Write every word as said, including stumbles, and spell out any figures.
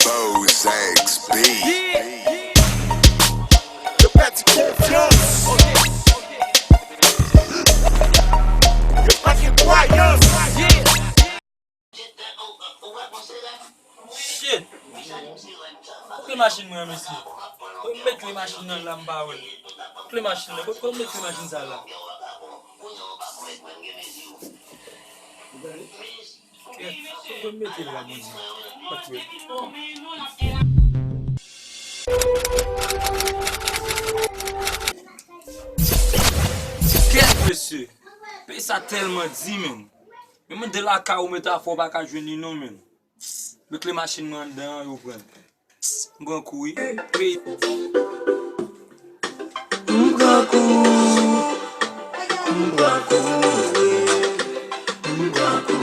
Bozak Beat. Yo pèdi konfyans. Yo pa gen kwayans. Shit! Kote machin mwen an, mesye? Kote m met kle machin nan la, m pa wè l? Kote kle machin nan? Kote, kote m met kle machin sa la? Kote, kote m mete l la, Bondye? Kote? Kèt, mesye! Peyi sa tèlman di, menn. Men mande lakay ou, metafò, ou pa ka jwenn li non, menn. Met kle machin mwen anndan an, yo pran l. M pran kou, wi. Wi. M pran kou. M pran kou, wi. M pran kou.